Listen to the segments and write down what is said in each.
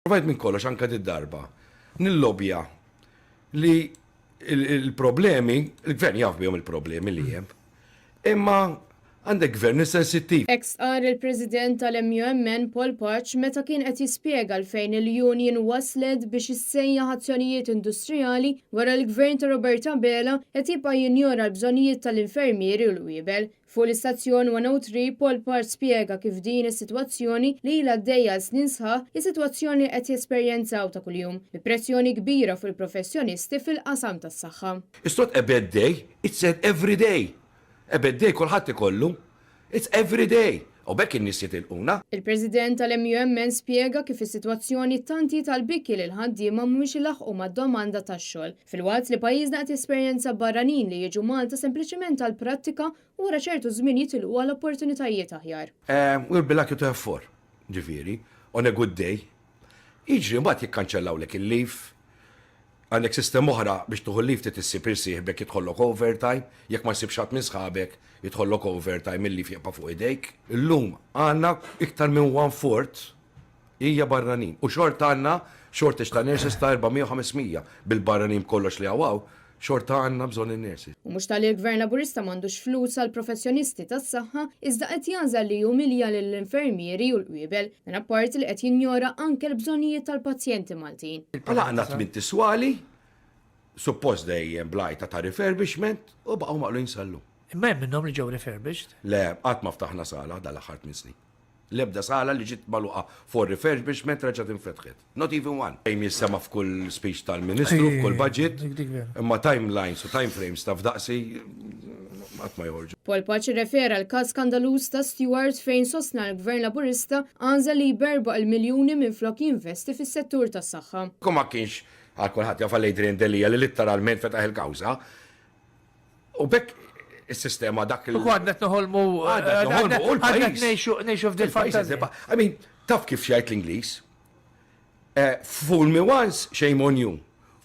Provajt minn kollox anke did-darba nillobja li l-problemi, il-gvern jaf bihom il-problemi li hemm, imma għandek gvern insensittiv. Hekk stqarr il-President tal-MUMN Paul Pace meta kien qed jispjega għalfejn il-union waslet biex issejjaħ azzjonijiet industrijali wara li l-Gvern ta' Robert Abela qed jibqa' jinjora l-bżonnijiet tal-infermieri u l-qwiebel. Fuq l-istazzjon 103, Paul Pace spjega kif din is-sitwazzjoni li ilha għaddejja għal snin sħaħ hi sitwazzjoni li qed jesperjenzaw ta' kuljum, bi pressjoni kbira fuq il-professjonisti fil-qasam tas-saħħa. It's not a bad day, it's an every day. A bad day kulħadd ikollu. It's every day. U b'hekk in-nies jitilquna. Il-President tal-MUMN spjega kif is-sitwazzjoni tant hi tal-biki li l-ħaddiema mhumiex ilaħħqu mad-domanda tax-xogħol, filwaqt li pajjiżna qed jesperjenza barranin li jiġu Malta sempliċiment għall-prattika u wara ċertu żmien jitilqu għal opportunitajiet aħjar. We'll be lucky to have four, ġifieri, on a good day. Jiġri mbagħad jikkanċellawlek il-leave, Għandek sistema oħra biex tieħu l-leave trid issib lil sieħbek jidħollok overtime, jekk ma ssibx ħadd minn sħabek jidħollok overtime il-leave jibqa' fuq idejk. Illum għandna iktar minn one fourth hija barranin u xorta għandna shortage ta' nurses ta' 400 u 500 bil-barranin b'kollox li hawn hawn, xorta għandna bżonn in-nurses. U mhux talli l-Gvern Laburista m'għandux flus għall-professjonisti tas-saħħa, iżda qed jagħżel li jumilja lill-infermieri u l-qwiebel. Dan apparti li qed jinjora anke l-bżonnijiet tal-pazjenti Maltin. Għalaqna tmint iswali, suppost dejjem bl-għajta ta' refurbishment u baqgħu maqlugħin sal-lum. Imma hemm minnhom li ġew refurbished? Le, qatt ma ftaħna sala dal-aħħar tmien snin. L-ebda sala li ġiet magħluqa for refurbishment reġgħet infetħet. Not even one. Dejjem jissema' f'kull speech tal-Ministru, f'kull budget, imma timelines u timeframes taf daqsi qatt ma joħorġu. Paul Pace rrefera għall-każ skandaluż ta' Steward fejn sostna l-Gvern Laburista għażel li jberbaq il-miljuni minflok jinvesti fis-settur tas-saħħa. Kieku ma kienx għal kulħadd jaf għal Adrian Delia li litteralment fetaħ il-kawża, U b'hekk is-sistema dak il. U għadna qed noħolmu. Għadna qed noħolmu u l-pajjiż. Għadna qed ngħixu f'dil fantasija. I mean, taf kif jgħid l-Ingliż? Eh, fool me once, shame on you.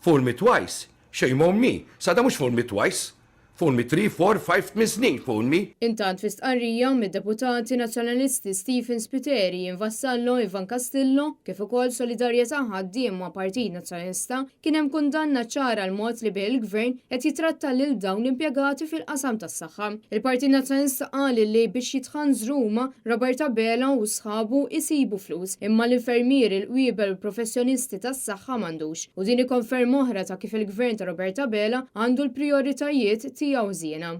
Fool me twice, shame on me. Sada mhux fool me twice. Fool me 3, 4, 5, 8 snin, fool me. Intant fi stqarrija mid-deputati Nazzjonalisti Stephen Spiteri, Ian Vassallo, Ivan Castillo, kif ukoll Solidarjetà Ħaddiema Partit Nazzjonalista, Kien hemm kundanna ċara għall-mod li bih il-Gvern qed jitratta lil dawn l-impjegati fil-qasam tas-saħħa. Il-Partit Nazzjonalista qal li biex jitħanżru huma, Robert Abela u sħabu jsibu flus, imma l-infermieri, l-qwiebel u l-professjonisti tas-saħħa m'għandux. U din hi konferma oħra ta' kif il-Gvern ta' Robert Abela għandu l-prijoritajiet tiegħu ħżiena.